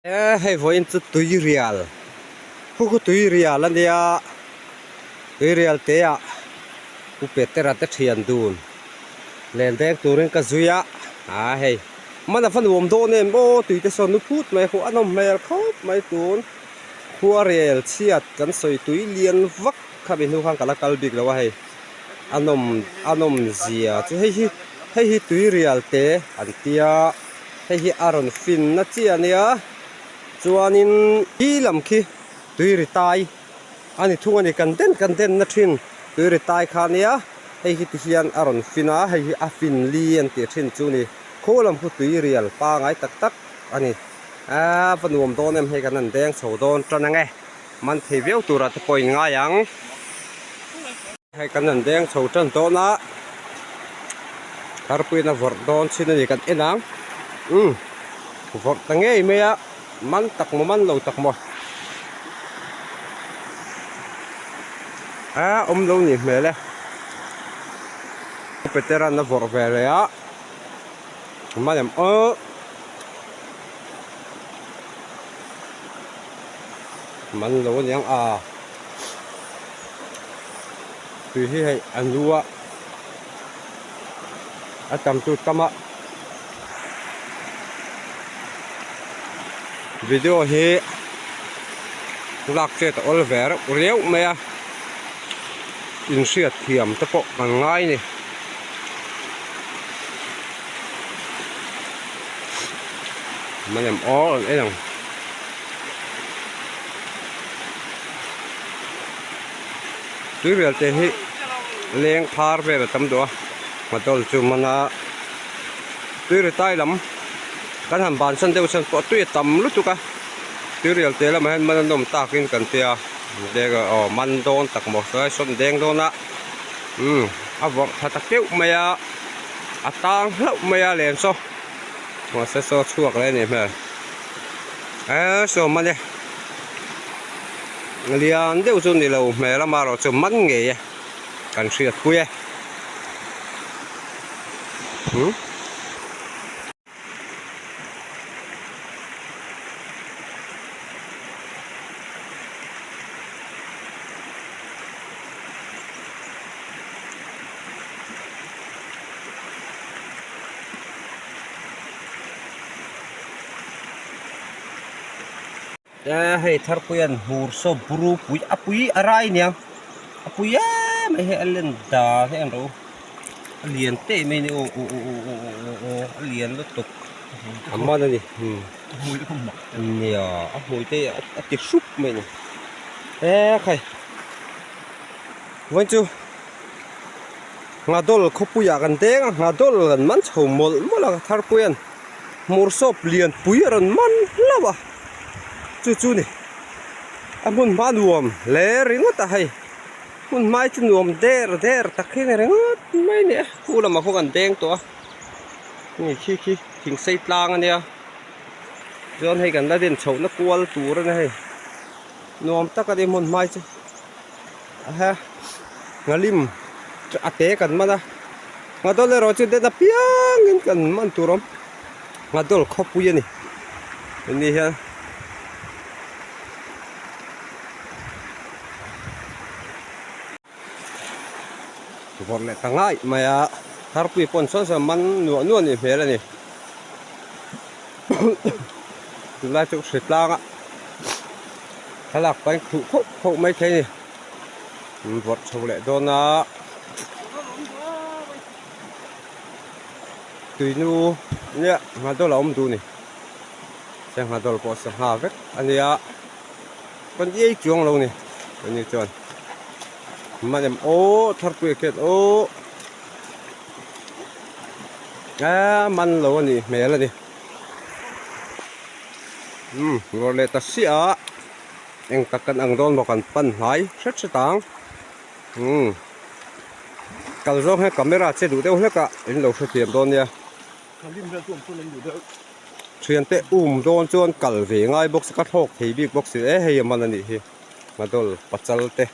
E hei vawiin chu tui rial khu khu tui rial a nia tui rial te ah pu Petera te thian dun len deng turin ka zui a aa hei man a va nuam dawn em aw tui te sawn nu phut mai khuh a nawm hmel khawp mai tun khua rel chhiat kan sawi tui lian vak kha mi hnu khan ka la kal bik lo a hei a nawm a nawm zia chu hei hi hei hi tui rial te an tia. Hei hi a rawn finna chiah a nia, chuanin khi lam khi tui ri tai a ni thung a ni, kan den kan denna thin tui ri tai kha a nia, hei hi ti hian a rawn fin a, hei hi a fin li an tih thin chu a ni, khaw lam khu tui rial pangai tak tak a ni, aaa va nuam dawn em hei kan han deng chho dawn tan ang e, man thei viau turah te pawh in ngai ang. Hei kan han deng chho tan dawn a, tharpuiin a vawrh dawn chin a ni kan en ang, umm vawrh ta ngei mai a, man tak maw man lo tak maw a awm lo nih hmel e, Peteran a vawrh ve leh a, man em aw man lo a niang a. Tui hi hei a nu a, a tam chu tam a, video hi lak chet a awl ve reuh riau mai a, inhriat thiam te pawh kan ngai a ni. Malem aw an en ang. Tuirial te hi leng phar vel a tam duh a motor chu man a tuiri tai lam kan han bansan deuh chuan pawh tui a tam lutuk a tuirial te lamah hian man a nawm takin kan tia deng aw man dawn tak maw sawi sawn deng dawn a umm a vawrh tha ta keuh mai a a tang hlauh mai a len saw mahse saw chhuak leh a nih hmel eee saw man e. Lian deuh chu ni lo hmel amaherawh chu man ngei e kan hriat pui e. Hmm. Te hei tharpuian hmur saw buru pui a pui a rai aniang a pui em mai hei a len dan hi a en rawh u a lian teh mai a ni aw aw aw aw aw aw aw a lian lutuk a man a ni nia a hmui te a ti hrup mai a ni e khai vawiin chu nghadol khawpuiah kan deng a nghadol kan man chho mawlh mawlh a tharpuian. Hmur sawp lian pui a rawn man hlauh a, chu chu ni a hmun hma nuam hle ringawt a hei hmun hmai chu nuam der der tak hi a ni ringawt mai a ni a khu lamah khaw kan deng tawh a hei khi khi thing sei tlang a nia chuan hei kan la din chhoh na kual tur a ni hei nuam tak a ni hmun hmai chu a he nghalim a te kan man a. Nghadol erawh chu den apiangin kan man tur awm nghadol khawpui a ni ni hian vawrh leh ta ngai mai a tharpui pawn sawn sawn man nuah nuah a nih hmel a ni tunlai chu hri tlang a thlalak pahin khuh khauh khauh mai thei a ni. An vawrh chho leh dawn a tuinu nia nghadol a awm duh ni se nghadol pawh sangha vek a nia kan iai chuang lo ni ani chuan man em aw tharpui a khian aw a man lo a nih hmel a ni umm vawrh leh ta siah a. Eng tak kan ang dawn maw kan pan hnai hret hret ang umm kal zawng hian camera che duh deuh hlek a in lo hrethiam dawn nia thiante um dawn chuan kal ve ngai bawk se ka thlawk thei bik bawk si e hei a man a nih hi madol pachal te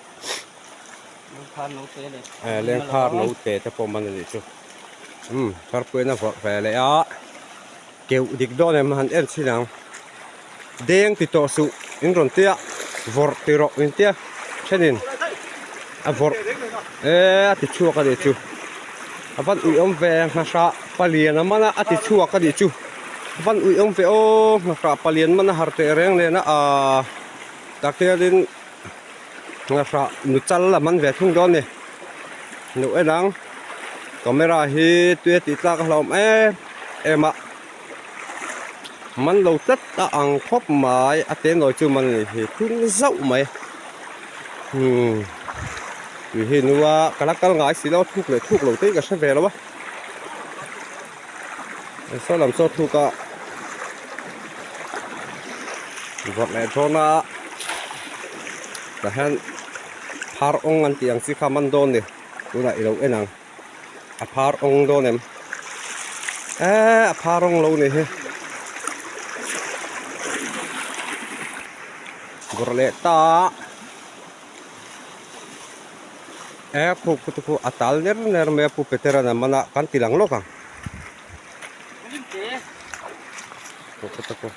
lengphar note te pawh man a nih chu umm tharpuiin a vawrh ve leh a keuh dik dawn em han en chhin ang. Deng ti tawh suh in rawn tia vawrh ti rawh in tia thenin a vawrh e a ti chhuak a nih chu a van uiawm ve nghahrah palian a man a a ti chhuak a nih chu a van uiawm ve aw nghahrah palian man a har teh reng nen a aaa tak hianin nghahrah nu chal a man ve thung dawn a ni nu en ang camera hi tui a tih tlak a hlauhawm em em a. Man lo tlat a ang khawp mai a te nawi chu man a ni hi tung zauh mai umm tui hi nua ka la kal ngai si lo thuk leh thuk lo te hi ka hre ve lo a saw lam saw thuk a vawrh leh dawn a tah hian phar awng an tih ang chi kha man dawn a ni tunah i lo en ang. A phar awng dawn em? Eee a phar awng lo ni hi. Vawrh leh ta a. Eee khu khu te khu a tal ner ner mai a Pu Petera'n a man a kan ti lang lawk ang. Khu khu te khu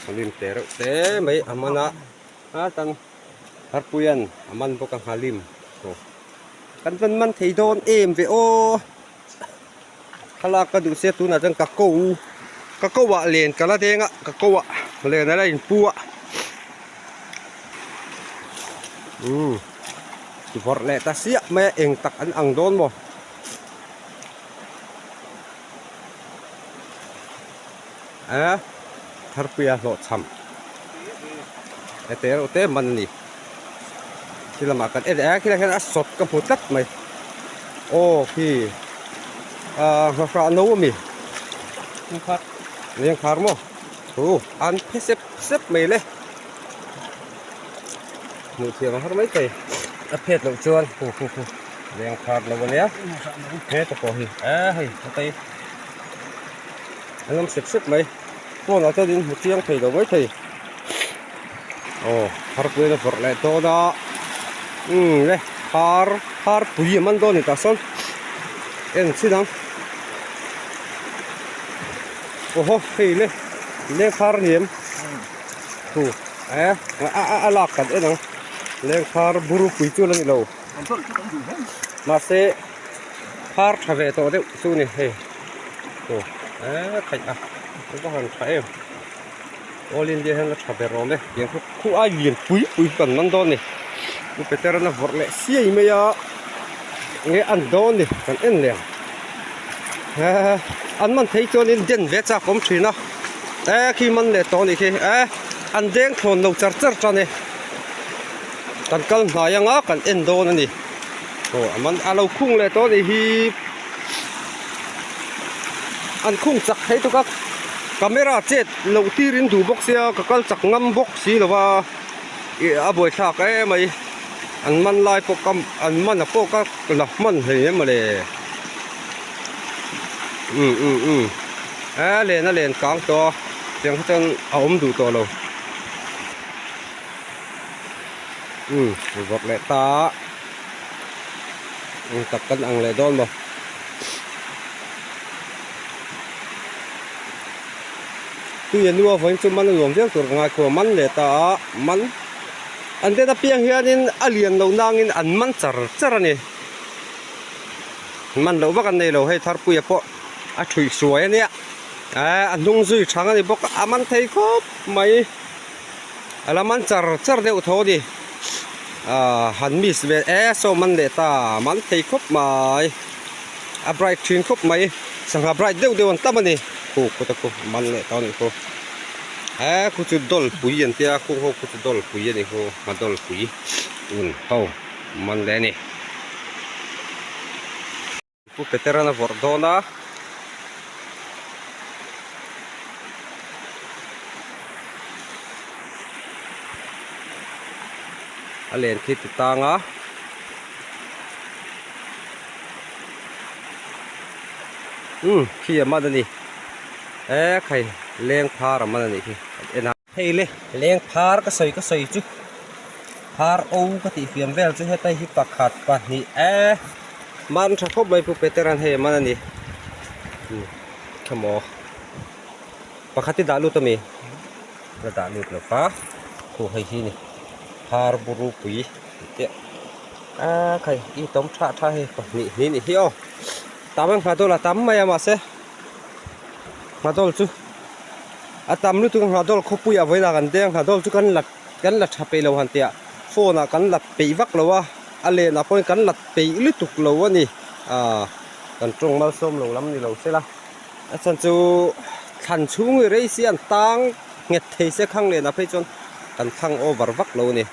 a lim te reuh te mai a man a. A tan Harpuia'n a man bawk a nghalim khu. Kan van man thei dawn em ve aw. Thlalak ka duh sia tunah chuan ka ko ka ko ah len ka la deng a ka ko ah len a la in pu a umm ti vawrh leh ta siah mai a eng tak an ang dawn maw a tharpuia hlawhchham hete reuh te man a ni. Khi lamah kan en eh khilaiah hian a sawt ka hmu tlat mai aw khi ah nghahrah no a mi lengkhar maw thu an phe sep sep mai le hmuh thiam a har mai thei a phet loh chuan khu khu khu lengkhar lo ania heta pawh hi eh hei heta hi an awm sep sep mai phone ah chuan in hmu chiang thei lo mai thei. Aw pharpui a vawrh leh dawn a umm le phar pharpui a man dawn a ni tah sawn en chin ang aw haw hei le leng phar a ni em thu eh a a lak kan en ang leng phar bur pui chu la ni lo mahse phar tha ve tawh deuh chu a ni hei aw eh khaih a va han tha em. All India hian a tha ber awm e tiang khu khu ai lian pui pui hi kan man dawn a ni Pu Petera'n a vawrh leh siai mai a enge an dawn ni kan en leh ang eh an man phei chuanin den ve chak awm thin a eh khi man leh tawh a nih khi eh an deng thlawn lo char char tan e kan kal hnai anga kan en dawn a ni aw a man a lo khung leh tawh a nih hi. An khung chak thei tuk a camera chet loh tir in duh bawk sia ka kal chak ngam bawk si lo va ih a buaithlak em mai an man lai pawh ka an man a pawh ka la hman hlei em mawle um um um a len a len kang tawh a tiang kha chuan a awm duh tawh lo um vawrh leh ta a. Eng tak kan ang leh dawn maw? Tui a nu avangin chu man a nuam viau tur ka ngai khuh a, man leh ta a, man an den apiang hianin a lian lo nangin an man char char a ni. Man loh vak an nei lo, hei Tharpuia pawh a thuih hruai a nia, eh a hnung zui thang a ni bawk a, a man thei khawp mai. A la man char char deuh tho a ni ah han miss ve e saw man leh ta man thei khawp mai a bright thin khawp mai sangha bright deuh deuh an tam a ni khu khu te khu man leh ta a nih khu e khu chu dawl pui an tia khung ho khu chu dawl pui a ni khu a dawl pui un ho man leh a ni. Pu Peteran a vawrh dawn a. A len khi ti tang a. Umm khi a man a ni. E khai leng phar a man a nih khi kan en a. Hei le leng phar ka sawi ka sawi chu phar o ka tih fiam vel chu hetai hi pakhat pahnih e man tha khawp mai pu Peteran hei a man a ni umm khemaw pakhat hi dah lut a mi. la dah lut lo va khu hei hi ni phar buru pui tih a khai i tawm tha tha hei pahnih hnih nih hi aw tam ang nghahdawl a tam mai a mahse nghahdawl chu a tam lutuk a nghahdawl khawpui ah vawiinah kan deng nghahdawl chu kan la kan la tha peih lo han tih ah phone ah kan la peih vak lo a a len ah pawhin kan la peih lutuk lo a ni ah kan tawng malsawm lo lam ni lo se la a chhan chu thlan chhung hi rei si an tang nghet thei se khang len ah phei chuan kan thlang over vak lo a ni.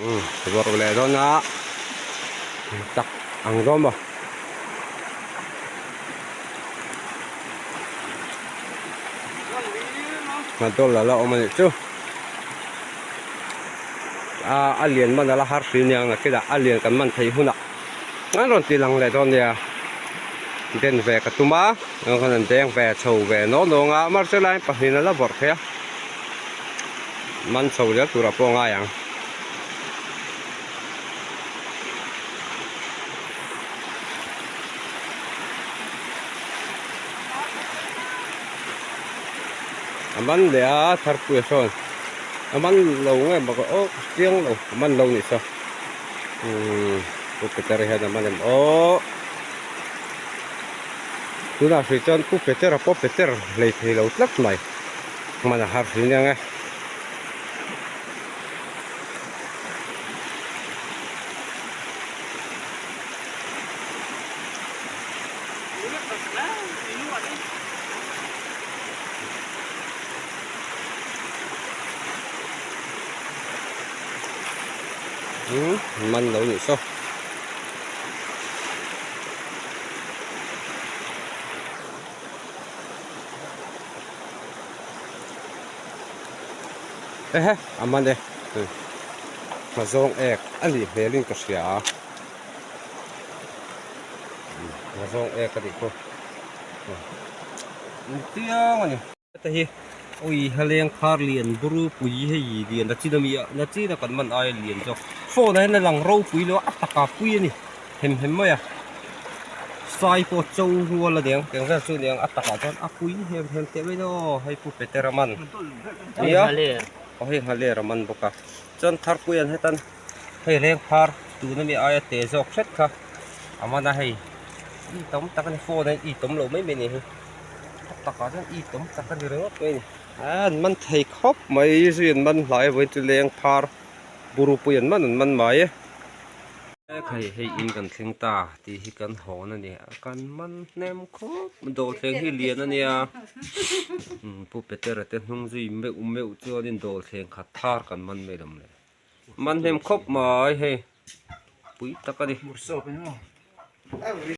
Umm vawrh leh dawn a tak ang dawn maw. Nghatdawl a la awm a nih chu a a lian man a la har si nia nakinah a lian kan man theih hunah an rawn ti lang leh dawn nia den ve ka tum a khan an deng ve chho ve nawk nawk a mahse lai pahnihin a la vawrh thei a. Man chho zel turah pawh a ngai ang. A man leh a tharpui a sawn a man lo nge mak aw ka chiang lo a man lo nih saw umm pu Peter hian a man em aw tunah hrih chuan pu Peter a pawh Peter hlei thei lo tlat mai. Hman a har hrin ang e. Man lo nih saw. Ehe a man e hmazawng ek a nih hmel in ka hria a hmazawng ek a nih chu engtiang a ni heta hi ui haleng phar lian buru pui hei lian a chin a mi a na chin a kan man aia lian zawk phone ah hian a lang ropui lo a a taka pui a ni. Hem hem mai a, sai pawh cho rual a niang eng vel chu niang a takah chuan a pui hem hem teh mai aw hei pu Peter a man nia aw hei nghaler a man bawk a chuan tharpui an hetan hei leng phar tuna mi aia te zawk hret kha a man a hei i tam tak a ni phone a i tawm lo mai mai a ni hi a takah chuan i tawm tak a ni ringawt mai a ni an man thei khawp mai zui an man hlai vawiin chu leng phar burupui an man an man mai. Hei hei in kan thleng ta tih hi kan hawn a ni a kan man hnem khawp dawhthleng hi lian a nia pu Petera te hnung zui meuh meuh chuanin dawhthleng khat thar kan man mai lo le man hnem khawp mai hei pui tak a ni.